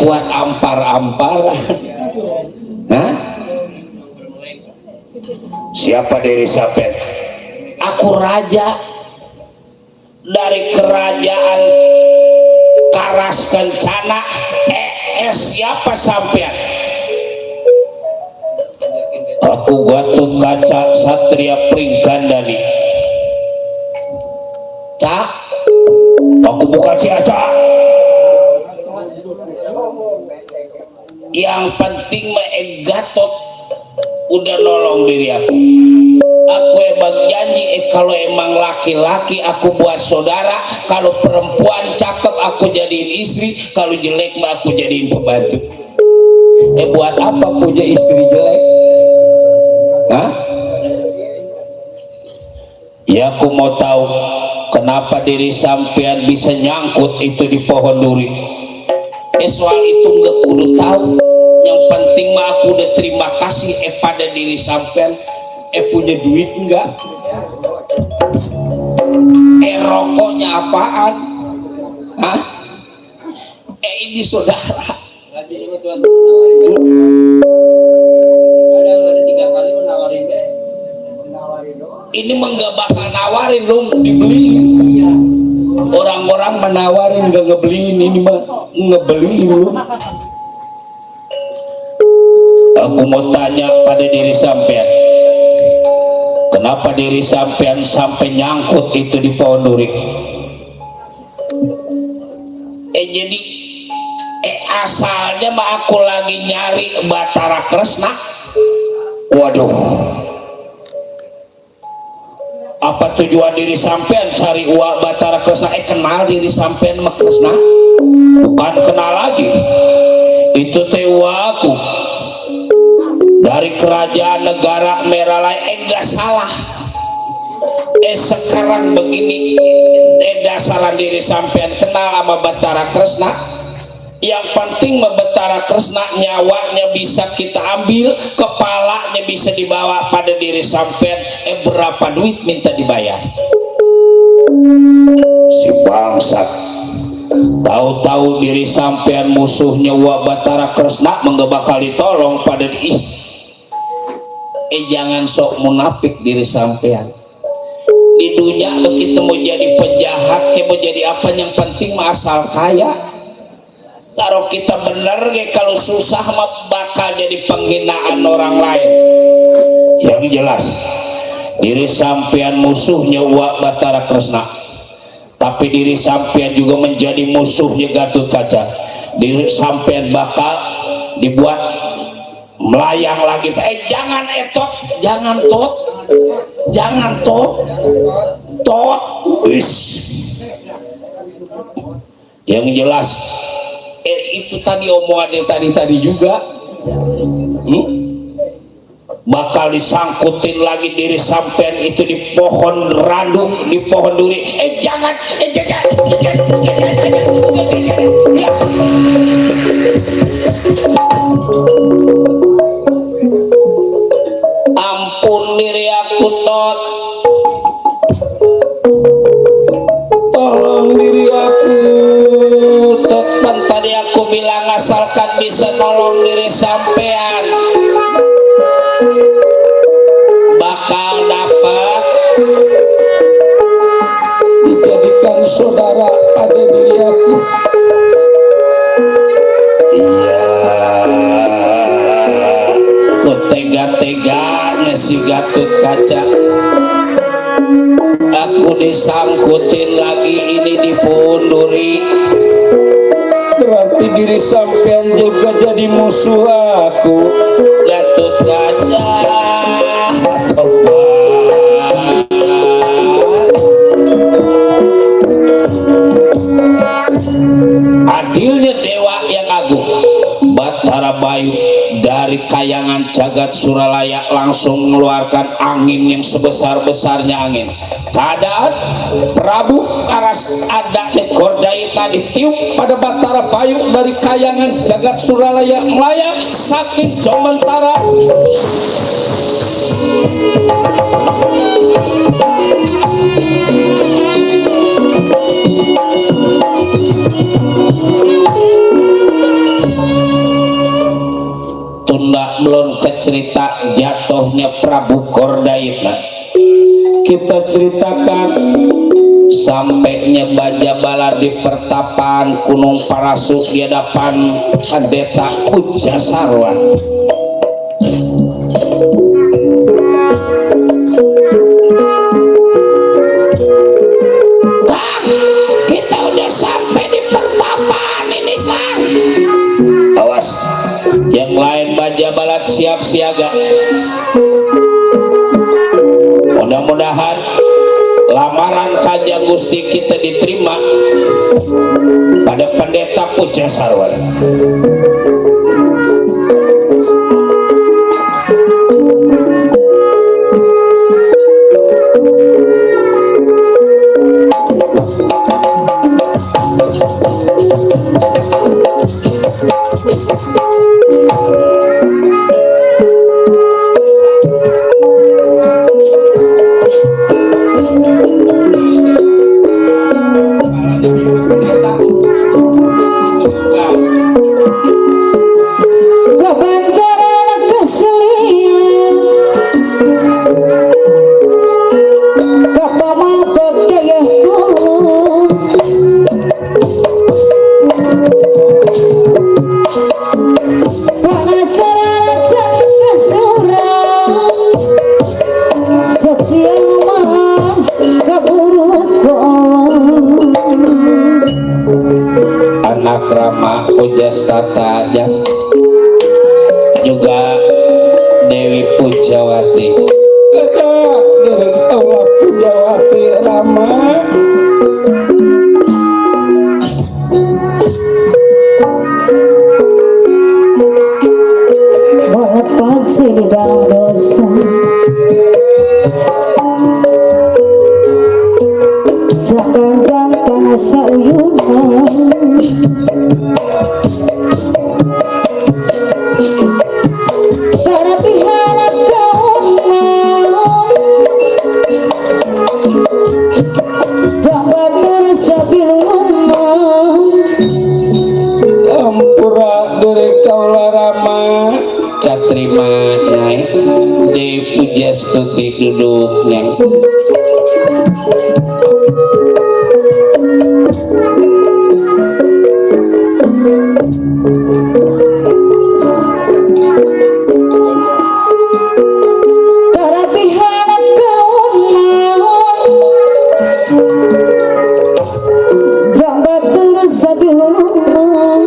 kuat ampar-amparan. Hah? Siapa diri sampean? Aku raja dari kerajaan Karas Kencana. Siapa sampean? Aku Gatot Kaca Satria Pringgandani. Cak, aku bukan si Aca. Yang penting Gatot udah nolong diri aku. Aku emang janji kalau emang laki-laki aku buat saudara, kalau perempuan cakep aku jadiin istri, kalau jelek mah aku jadiin pembantu. Buat apa punya istri jelek? Hah? Ya aku mau tahu kenapa diri sampean bisa nyangkut itu di pohon duri. Soal itu nggak kudu tahu. Yang penting mah aku udah terima kasih pada diri sampean. Punya duit enggak? Rokoknya apaan? Hah? Ini saudara. Ada 3 kali menawarin deh. Ini enggak bakal nawarin lu dibeliin. Orang-orang menawarin enggak ngebeliin, ini mah ngebeliin lu. Aku mau tanya pada diri sampean. Kenapa diri sampean sampai nyangkut itu di pohon duri? Jadi asalnya mah aku lagi nyari Batara Kresna. Waduh, apa tujuan diri sampean cari Batara Kresna? Kenal diri sampean sama Kresna? Bukan kenal lagi. Itu aku dari kerajaan negara merah lain. Enggak salah. Sekarang begini, dasaran diri sampean kenal sama Batara Kresna. Yang penting Batara Kresna nyawanya bisa kita ambil, kepalanya bisa dibawa pada diri sampean. Berapa duit minta dibayar? Si bangsat. Tahu-tahu diri sampean musuhnya Batara Kresna bakal ditolong pada jangan sok munafik diri sampean. Di dunia begitu mau jadi penjahat, mau jadi apa, yang penting mah asal kaya. Taruh kita bener kalau susah mah bakal jadi penghinaan orang lain. Yang jelas diri sampean musuhnya Batara Kresna, tapi diri sampean juga menjadi musuhnya Gatot Kaca. Diri sampean bakal dibuat melayang lagi. Jangan jangan jangan yang jelas itu tadi omongannya tadi juga bakal disangkutin lagi diri sampean itu di pohon randu, di pohon duri. Jangan ampun diri aku Tot, tolong diri aku Tot. Tadi aku bilang asalkan bisa nolong diri sampean bakal dapat dijadikan saudara pada diri aku. Tega-teganya si Gatot Kaca. Aku disangkutin lagi ini di pohon duri. Berarti diri sampean juga jadi musuh aku, Gatot Kaca. Adilnya dewa yang agung, Batara Bayu dari kayangan jagat Suralaya langsung mengeluarkan angin yang sebesar-besarnya angin. Keadaan Prabu Karas ada ekor dai tadi tiup pada Batara Bayu dari kayangan jagat Suralaya melayang saking Jomentara. Sunda belum ke cerita jatuhnya Prabu Kordaitna. Kita ceritakan sampainya Baja Bala di pertapaan Gunung Parasu di hadapan Pendeta Puja Sarwan. Kang, kita udah sampai di pertapaan ini Kang. Awas, yang lain Baja Bala siap siaga. Mudah-mudahan lamaran Kanjeng Gusti kita diterima pada Pendeta Puja Sarwan. Anak Rama Pujastatanya juga Dewi Pujawati. Ada Dewi Pujawati Rama. Melepasi di dalam dosa, sepanjang tanah sauyunan. Para pihak kaunang jabat merasa bilumah. Ampura dari kaula Rama. Catrima Nyai di Pujastuti duduk Nyai. Para pihak kaunang jabat merasa bilumah.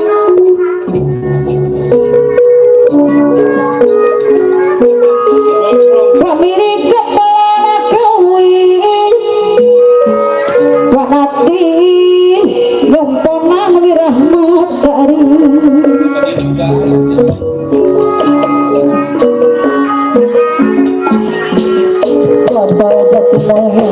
Pemilik kepala kawin panati nyumponan wirahmatari. Bapak Jatimulya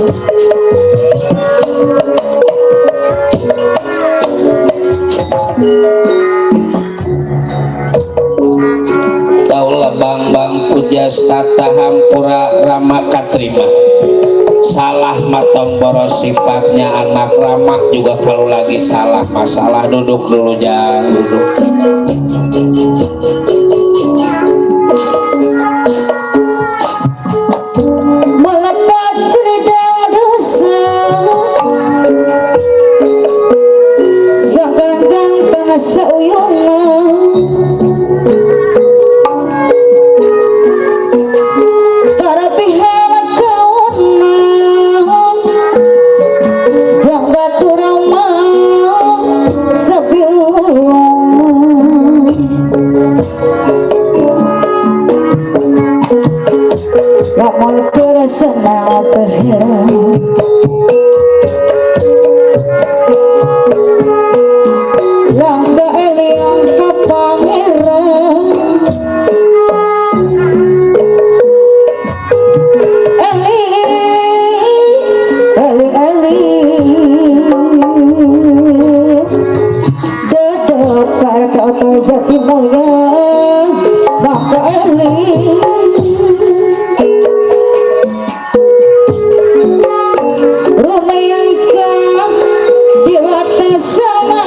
Kaula Bambang Pujastata Hampura Rama Katrima. Salah matong boros sifatnya anak Rama juga kalau lagi salah masalah duduk dulu jangan duduk. melepas redang dosa, sepanjang tanah sauyunan. Para pihak kaunang jabat Rama sabilullah. Lamun keresna terheran, langga eliang ka pangeran. Eli, eli, eli, dedek para kota Jatimulya, langga eli. Rumayaika diwata sama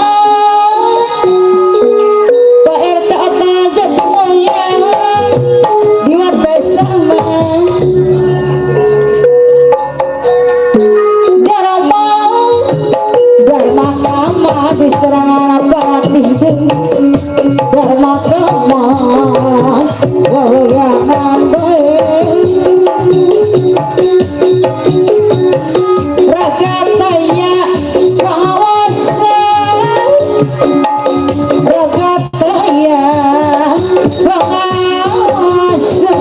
Pak RT Jatimulya. sarapati dharma kama wayangan ragataya kawasa ragataya kawasa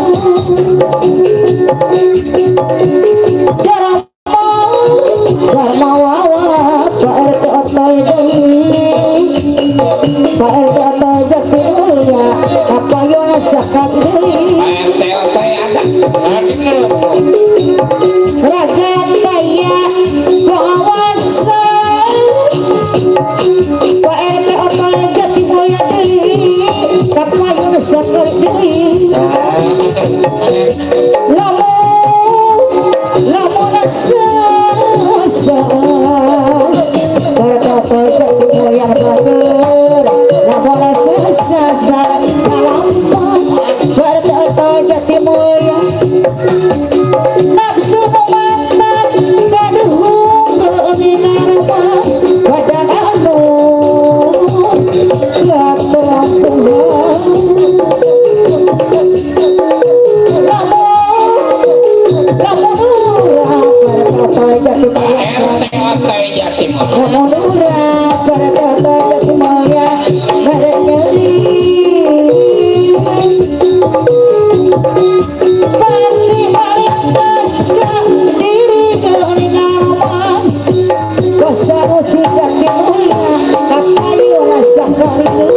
dharma wawa apa yang sakat ragat kaya kawasa Pak RT apa jati mulia apa yang sakat lamu nasa berkata jati mulia jati mulia nafsu memantap kaduhung keningarma badan anu ya Tuhan lamun berkata jati mulia pasti melintaskan diri keningarma kuasa musik jati mulia kapayu rasa karimu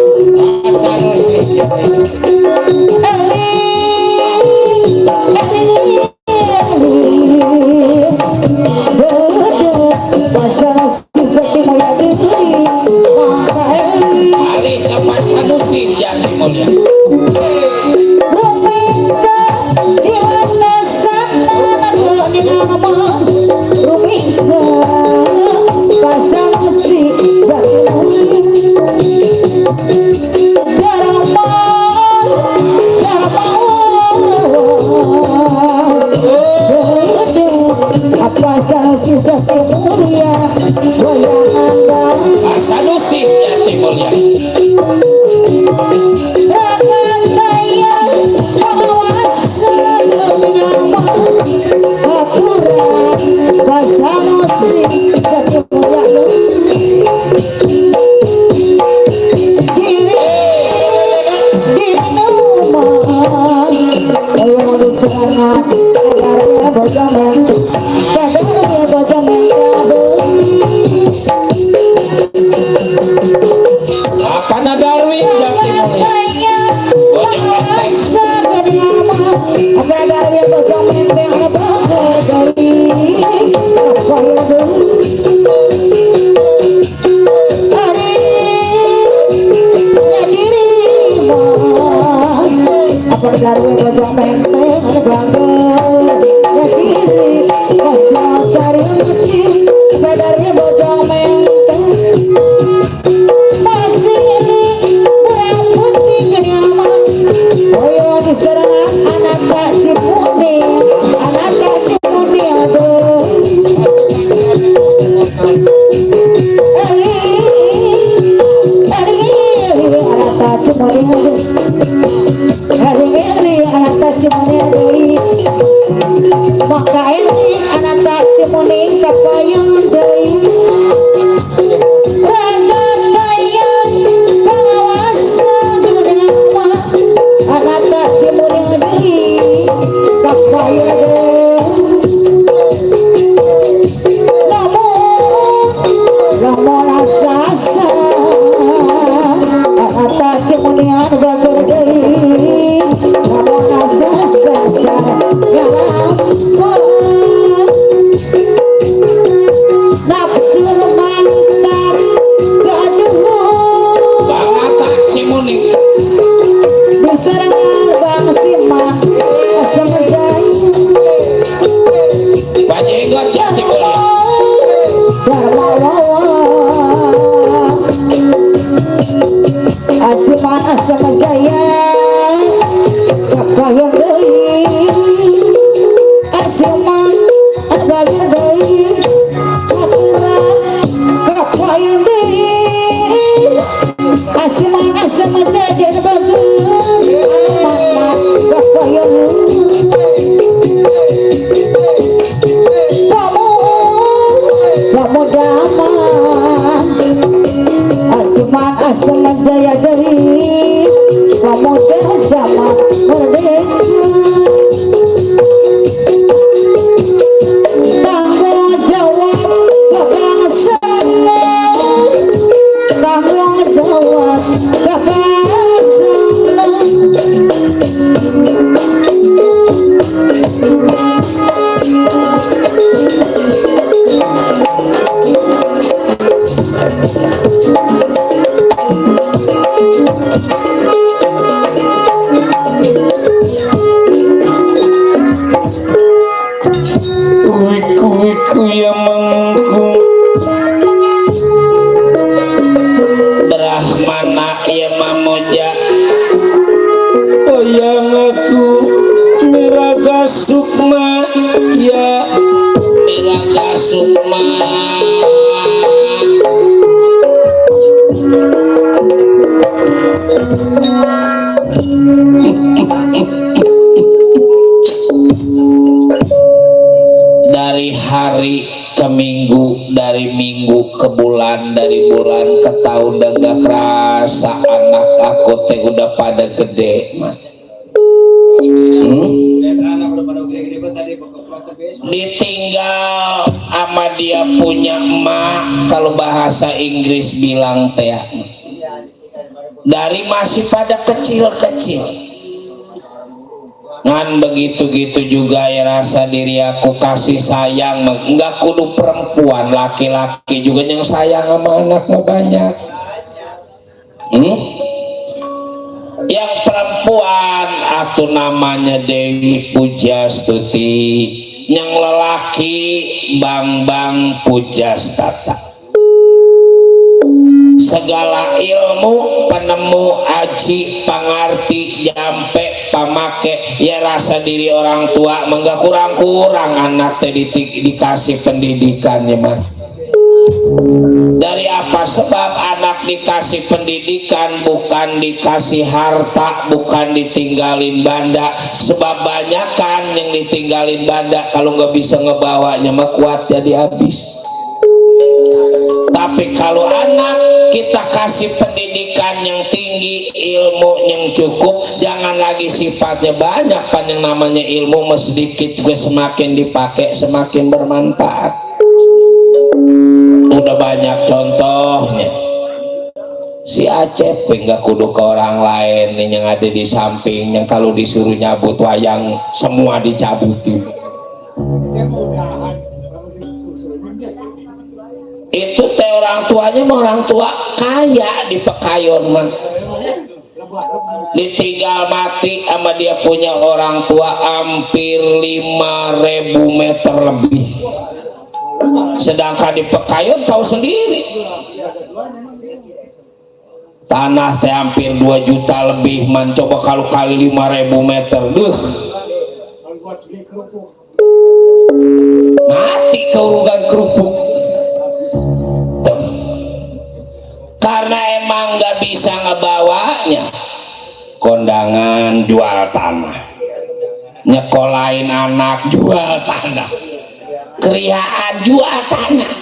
asam jadi bagus anak kapoyong kamu daman asam jaya dari kamu zaman merdeka tanggung jawab kebangsaan tanggung jawab wiku ya mangku Brahmana ya mamoja oyang aku miraga sukma ya miraga sukma dari hari ke minggu, dari minggu ke bulan, dari bulan ke tahun, dan gak kerasa anak aku teh udah pada gede mah. Ditinggal sama dia punya emak, kalau bahasa Inggris bilang teh dari masih pada kecil-kecil. Ngan begitu-gitu juga ya rasa diri aku kasih sayang, enggak kudu perempuan, laki-laki juga yang sayang sama anak mah banyak. Yang perempuan atuh namanya Dewi Pujastuti, yang lelaki Bambang Pujastata. Segala ilmu penemu aji pangarti jampe pamake ya rasa diri orang tua enggak kurang-kurang anak teh dikasih pendidikannya mah. Dari apa sebab anak dikasih pendidikan bukan dikasih harta, bukan ditinggalin banda, sebab banyak kan yang ditinggalin banda kalau nggak bisa ngebawanya mah kuat jadi habis. Tapi kalau anak kita kasih pendidikan yang tinggi, ilmu yang cukup, jangan lagi sifatnya banyak, pan yang namanya ilmu mas sedikit juga semakin dipakai semakin bermanfaat. Udah banyak contohnya. Si Acep nggak kudu ke orang lain yang ada di samping, yang kalau disuruh nyabut wayang semua dicabutin. Itu teh orang tuanya mah orang tua kaya di Pekayon mah, ditinggal mati sama dia punya orang tua hampir 5.000 meter lebih, sedangkan di Pekayon tahu sendiri tanah teh hampir 2 juta lebih man, coba kalau kali 5.000 meter mati keurugan kerupuk. Karena emang gak bisa ngebawanya, kondangan jual tanah, nyekolahin anak jual tanah, kriaan jual tanah,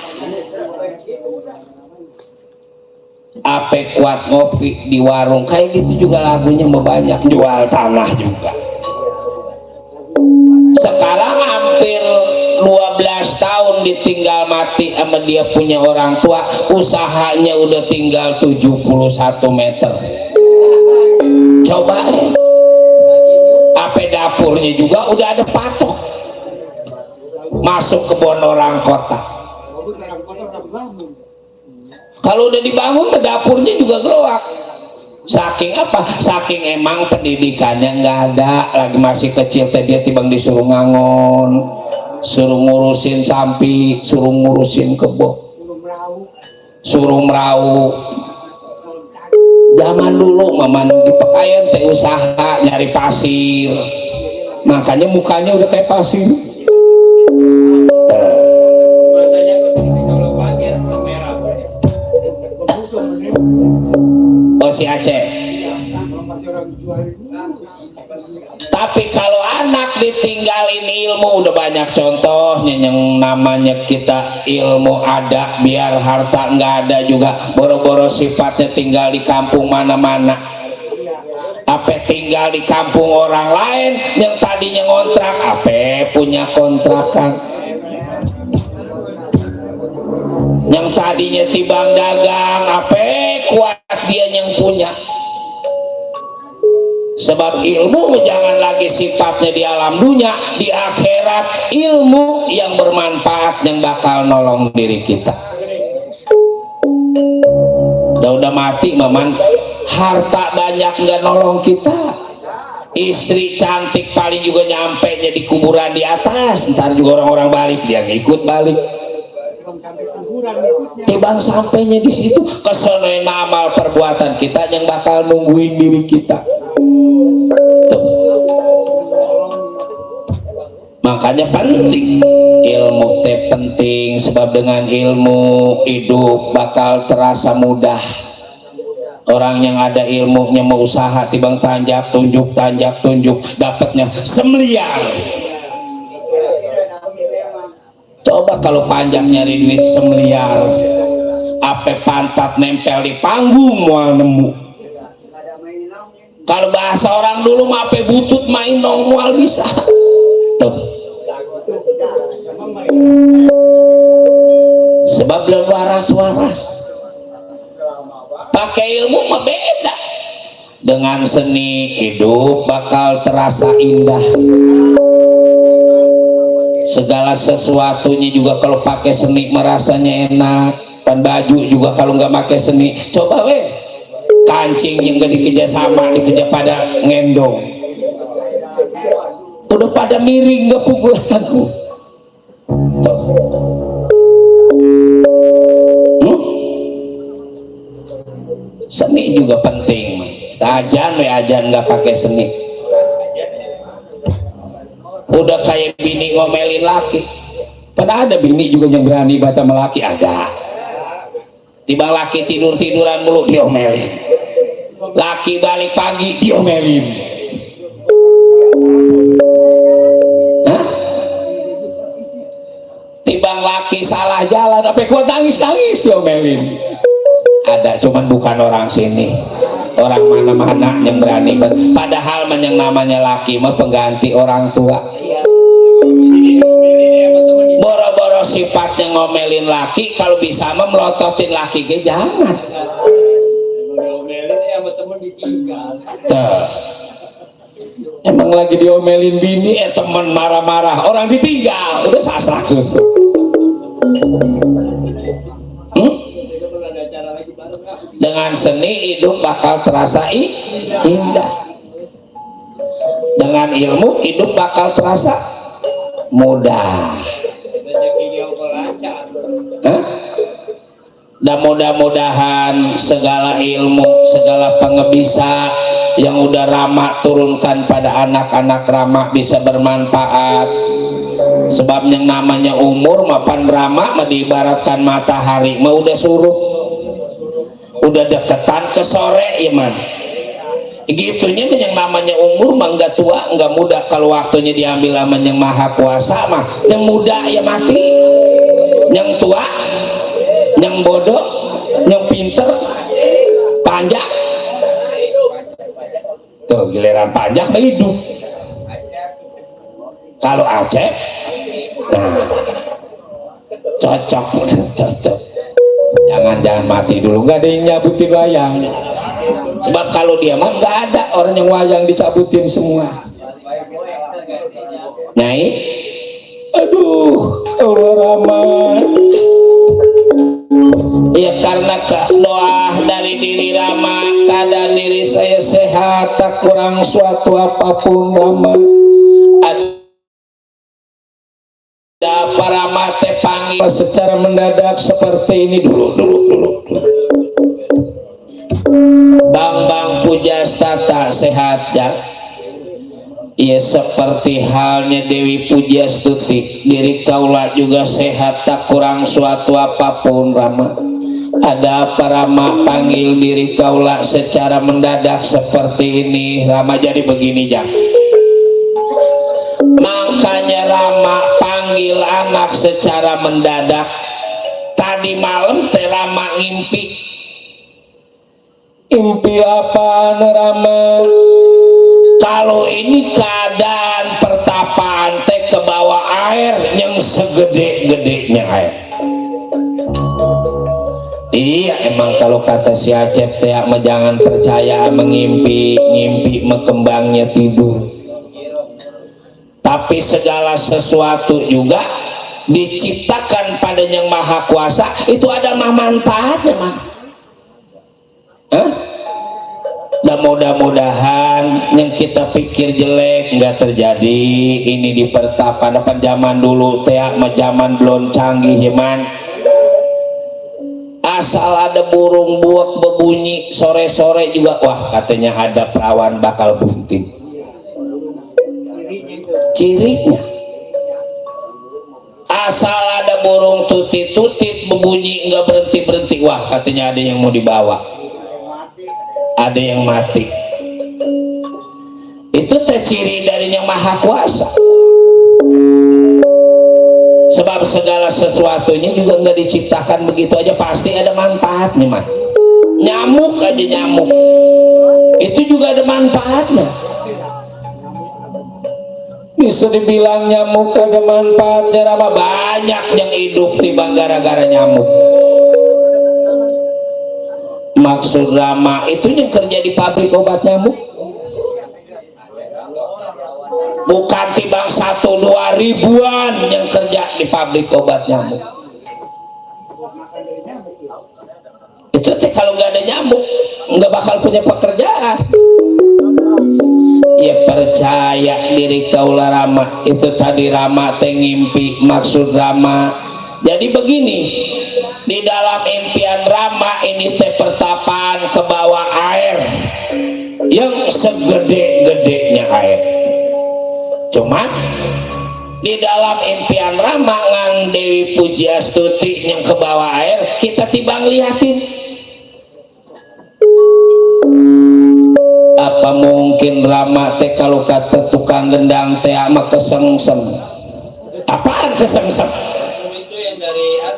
ape kuat ngopi di warung kayak gitu juga lagunya banyak jual tanah juga. Sekarang hampir 12 tahun ditinggal mati sama dia punya orang tua, usahanya udah tinggal 71 meter. Coba apa dapurnya juga udah ada patok, masuk kebun orang kota. Kalau udah dibangun dapurnya juga geroak. Saking apa? Saking emang pendidikannya nggak ada, lagi masih kecil teh dia tibang disuruh ngangon, suruh ngurusin sampi, suruh ngurusin kebun, suruh merau. Zaman dulu maman di Pekayon teh usaha nyari pasir, makanya mukanya udah kayak pasir. Oh si Aceh. Tapi kalau anak ditinggalin ilmu, udah banyak contohnya yang namanya kita ilmu ada, biar harta nggak ada juga, boro-boro sifatnya tinggal di kampung mana-mana. Apa tinggal di kampung orang lain yang tadinya ngontrak, apa punya kontrakan. Yang tadinya tibang dagang, apa kuat dia yang punya. Sebab ilmu jangan lagi sifatnya di alam dunia, di akhirat ilmu yang bermanfaat yang bakal nolong diri kita. Udah mati maman, harta banyak nggak nolong kita. Istri cantik paling juga nyampe nya di kuburan di atas, ntar juga orang-orang balik dia ngikut balik. Tibang sampainya di situ, kesonoin amal perbuatan kita yang bakal nungguin diri kita. Tuh. Makanya penting ilmu teh penting, sebab dengan ilmu hidup bakal terasa mudah. Orang yang ada ilmunya mau usaha tibang tanjak tunjuk dapatnya semeliar. Coba kalau panjang nyari duit semeliar, apa pantat nempel di panggung mau nemu. Kalau bahasa orang dulu mah apa butut main nong mual bisa. Tuh. Sebab belum waras-waras. Pakai ilmu mah beda. Dengan seni hidup bakal terasa indah. Segala sesuatunya juga kalau pakai seni merasanya enak. Dan baju juga kalau nggak pakai seni, coba weh. Kancing yang gak dikejar sama, dikejar pada ngendong, udah pada miring gak pukul aku. Seni juga penting. Ajan gak pakai seni, udah kayak bini ngomelin laki. Padahal ada bini juga yang berani bata melaki, ada. Tiba laki tiduran mulu diomelin, laki balik pagi diomelin. Hah? Tibang laki salah jalan, apa kuat nangis diomelin. Ada, cuman bukan orang sini, orang mana-mana yang berani. Padahal yang namanya laki mah pengganti orang tua. Boro-boro sifatnya ngomelin laki, kalau bisa mah melototin laki ke jangan. Tuh. Emang lagi diomelin bini, teman marah-marah, orang ditinggal, udah sasak susu. Dengan seni hidup bakal terasa indah. Dengan ilmu hidup bakal terasa mudah. Dan mudah-mudahan segala ilmu, segala pengebisa yang udah Rama turunkan pada anak-anak Rama bisa bermanfaat. Sebab yang namanya umur mapan Rama diibaratkan matahari, mah udah suruh, udah deketan ke sore ya man. Gitunya yang namanya umur mah nggak tua nggak muda, kalau waktunya diambil sama yang maha kuasa mah yang muda ya mati, yang tua, yang bodoh, yang pinter panjang. Tuh giliran panjang mah hidup. Kalau Aceh, nah cocok. Jangan mati dulu, nggak ada yang nyabutin wayang. Sebab kalau dia mah nggak ada orang yang wayang dicabutin semua. Nyai, aduh, Allah Rahman. Ya karena doa dari diri Rama, keadaan diri saya sehat, tak kurang suatu apapun Rama. Ada para mate panggil secara mendadak seperti ini dulu. Bang Pujastata sehat ya? Iya seperti halnya Dewi Pujastuti, diri kaula juga sehat tak kurang suatu apapun Rama. Ada apa Rama panggil diri kaula secara mendadak seperti ini? Rama jadi begini Jang, makanya Rama panggil anak secara mendadak. Tadi malam teh Rama ngimpi. Impi apa Rama? Kalau ini keadaan pertapaan teh ke bawah air yang segede-gedenya air. Iya emang kalau kata si Acep teh jangan percaya mengimpi, ngimpi mekembangnya tidur. Tapi segala sesuatu juga diciptakan pada yang maha kuasa itu ada manfaatnya man. Dan mudah-mudahan yang kita pikir jelek nggak terjadi. Ini di pertapa depan zaman dulu teh zaman belum canggih ya man. Asal ada burung buak berbunyi sore-sore juga wah katanya ada perawan bakal bunting. Cirinya asal ada burung tutit-tutit berbunyi nggak berhenti-berhenti wah katanya ada yang mau dibawa, ada yang mati. Itu teh ciri dari yang maha kuasa. Sebab segala sesuatunya juga nggak diciptakan begitu aja, pasti ada manfaatnya man. Nyamuk aja nyamuk itu juga ada manfaatnya. Bisa dibilang nyamuk ada manfaatnya Rama, banyak yang hidup tiba gara-gara nyamuk. Maksud Rama itu yang kerja di pabrik obat nyamuk bukan tibang 1-2 ribuan yang kerja di pabrik obat nyamuk. Itu teh kalau nggak ada nyamuk nggak bakal punya pekerjaan. Ya percaya diri kaula Rama. Itu tadi Rama teh ngimpi. Maksud Rama jadi begini, di dalam impian Rama ini teh pertapaan ke bawah air yang segede-gedenya air. Cuman di dalam impian Rama ngan Dewi Pujiastuti yang ke bawah air kita tibang liatin. Apa mungkin Rama teh kalau kata tukang gendang teh ama kesengsem? Apaan kesengsem?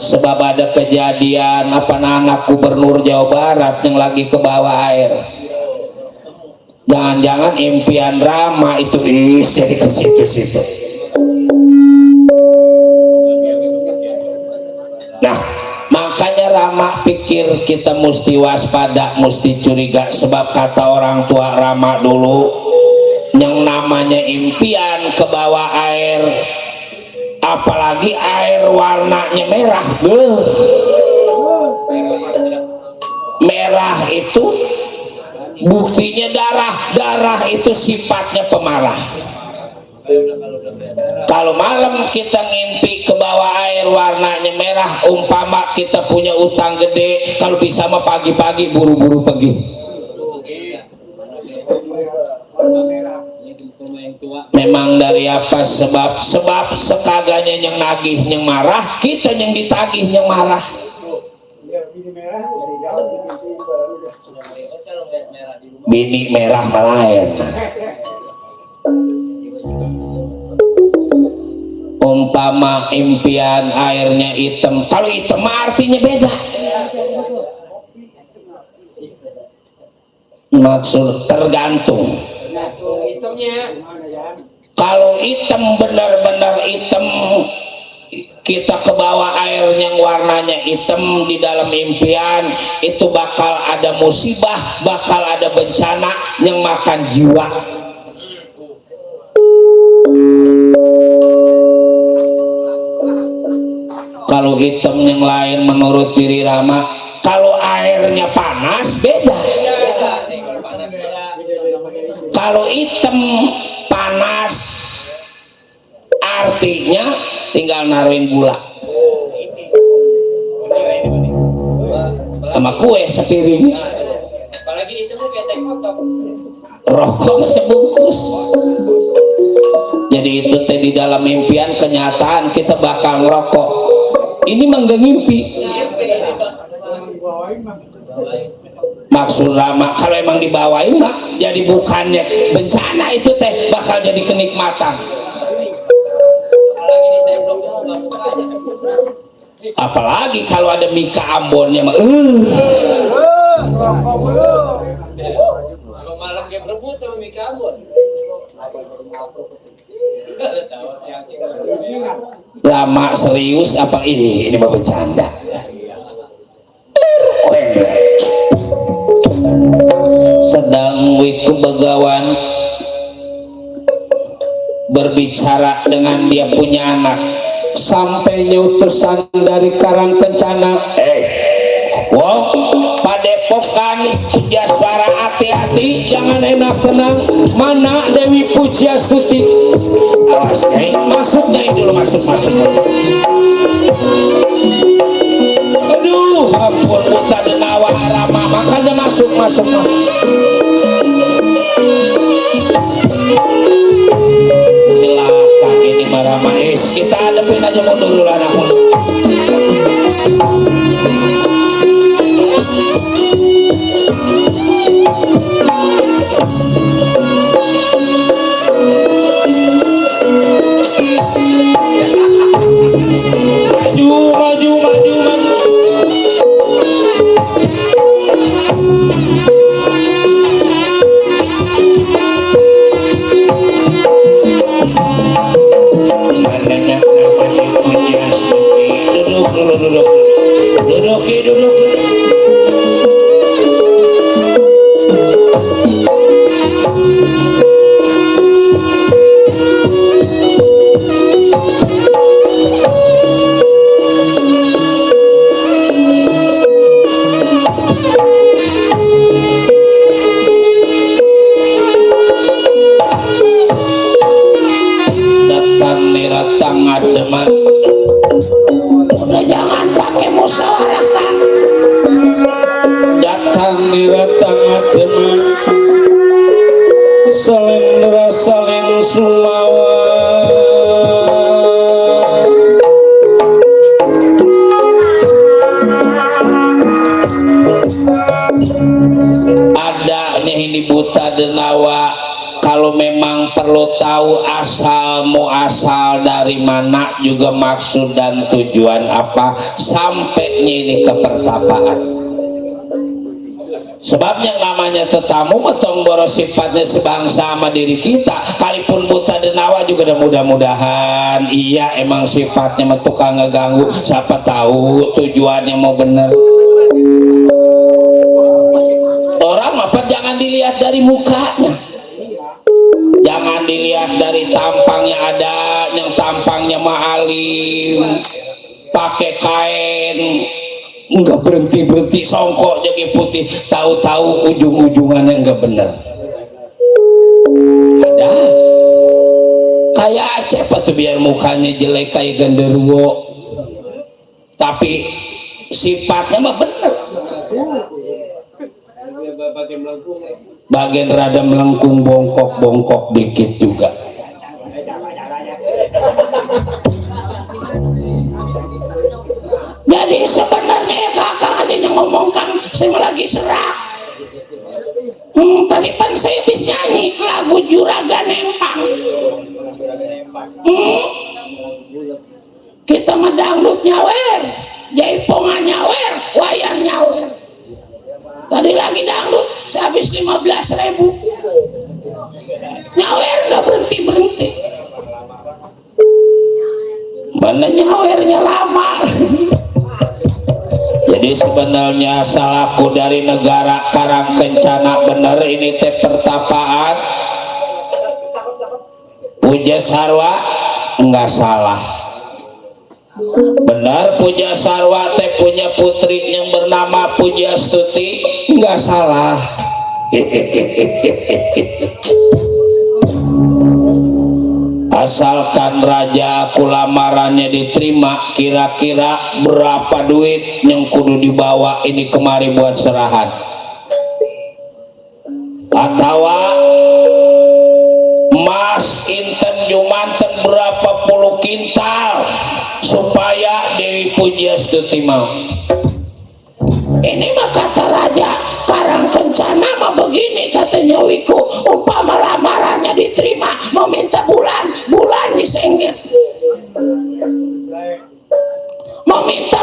Sebab ada kejadian apa anak gubernur Jawa Barat yang lagi ke bawah air. Jangan-jangan impian Rama itu isi ke situ-situ. Nah, makanya Rama pikir kita mesti waspada, mesti curiga. Sebab kata orang tua Rama dulu, yang namanya impian ke bawah air, apalagi air warnanya merah, merah itu buktinya darah itu sifatnya pemarah. Kalau malam kita ngimpi ke bawah air warnanya merah, umpama kita punya utang gede, kalau bisa mah pagi-pagi buru-buru pergi. Memang dari apa sebab sekaganya yang nagih yang marah, kita yang ditagih yang marah. Bini merah melayan. Umpama impian airnya hitam, kalau hitam artinya beda. Maksud tergantung. Kalau hitam benar-benar hitam, kita ke bawah air yang warnanya hitam di dalam impian, itu bakal ada musibah, bakal ada bencana yang makan jiwa. Kalau hitam yang lain menurut diri Rama, kalau airnya panas beda. Kalau hitam panas artinya tinggal naruhin gula sama kue sepiring, rokok sebungkus. Jadi itu teh di dalam impian, kenyataan kita bakal ngerokok. Ini mah nggak ngimpi. maksud Rama kalau emang dibawain mah jadi bukannya bencana, itu teh bakal jadi kenikmatan. Apalagi kalau ada Mika Ambonnya mah malam kayak berebut sama Mika Ambon. Lama serius apa ini mah bercanda. Sedang wiku begawan berbicara dengan dia punya anak, sampai utusan dari Karang Kencana, wow, Padepokan Pujiaswara, hati-hati jangan enak tenang, mana Dewi Pujiastuti. Awas masuk dulu, masuk. Aduh ampun, Buta Denawa Rama, makanya masuk. Silakan ini Rama, kita hadapin aja mundur dulu anak. Maju. Duduk. Datang niratang ademan. Udah jangan pakai musyawarah. Datang niratang ademan, salendra salin sumawa. Adanya ini Buta Denawa, kalau memang perlu tahu asal muasal dari mana, juga maksud dan tujuan apa sampainya ini ke pertapaan. Sebab yang namanya tetamu metong boros sifatnya sebangsa sama diri kita. Kalipun Buta Denawa juga mudah-mudahan iya emang sifatnya tukang ngeganggu, siapa tahu tujuannya mau bener. Orang apa jangan dilihat dari mukanya, jangan dilihat dari tampangnya. Ada yang tampangnya maalim, pakai kain nggak berhenti songkok jadi putih, tahu-tahu ujung-ujungannya nggak bener. Ada kayak Aceh tuh biar mukanya jelek kayak genderuwo, tapi sifatnya mah bener. Bagian rada melengkung, bongkok dikit juga. Jadi sebenarnya ya kakak aja yang ngomong Kang, saya lagi serak. Tadi pan saya habis nyanyi lagu Juragan Empang. Kita mah dangdut nyawer, jaipongan nyawer, wayang nyawer. Tadi lagi dangdut, saya habis 15.000. Nyawer nggak berhenti. Mana nyawernya lama. Jadi sebenarnya salahku dari negara Karang Kencana bener ini teh pertapaan Pujiasarwa, enggak salah. Benar Pujiasarwa teh punya putri yang bernama Pujiastuti, enggak salah. Asalkan raja aku lamarannya diterima, kira-kira berapa duit yang kudu dibawa ini kemari buat serahan? Atau emas inten jumanten berapa puluh kintal supaya Dewi Pujiastuti mau? Ini mah kata raja rencana mah begini katanya Wiku, umpama lamarannya diterima meminta bulan disengit, meminta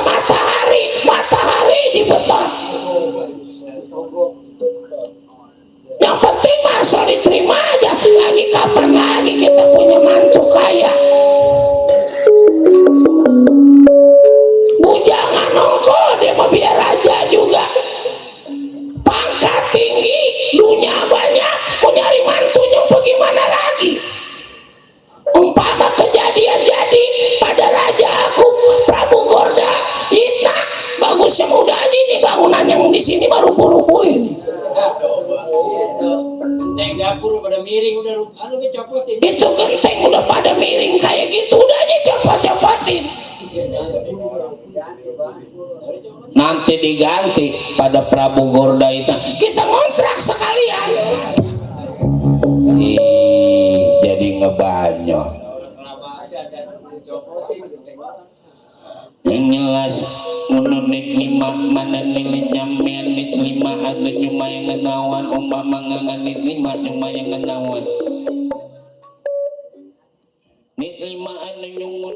matahari dibetot. Yang penting masa diterima aja. Lagi kapan lagi kita punya mantu kaya? Bujangan nongko dia mau biar aja juga. Pangkat tinggi, dunia banyak, mau nyari mantunya bagaimana lagi? Umpama kejadian jadi pada raja aku Prabu Gorda, Itna, bagusnya muda aja ini bangunan yang di sini baru rubuh-rubuhin. Genteng dapur pada miring udah anu copotin. Itu genteng udah pada miring kayak gitu, udah aja copot-copotin. Nanti diganti pada Prabu Gorda itu kita ngontrak sekalian. Jadi ngebanyo. Yang jelas menunit lima mana nilai nyamian nit lima atau cuma yang ngenawan umpama nganganit lima cuma yang ngenawan nit lima anu nyungut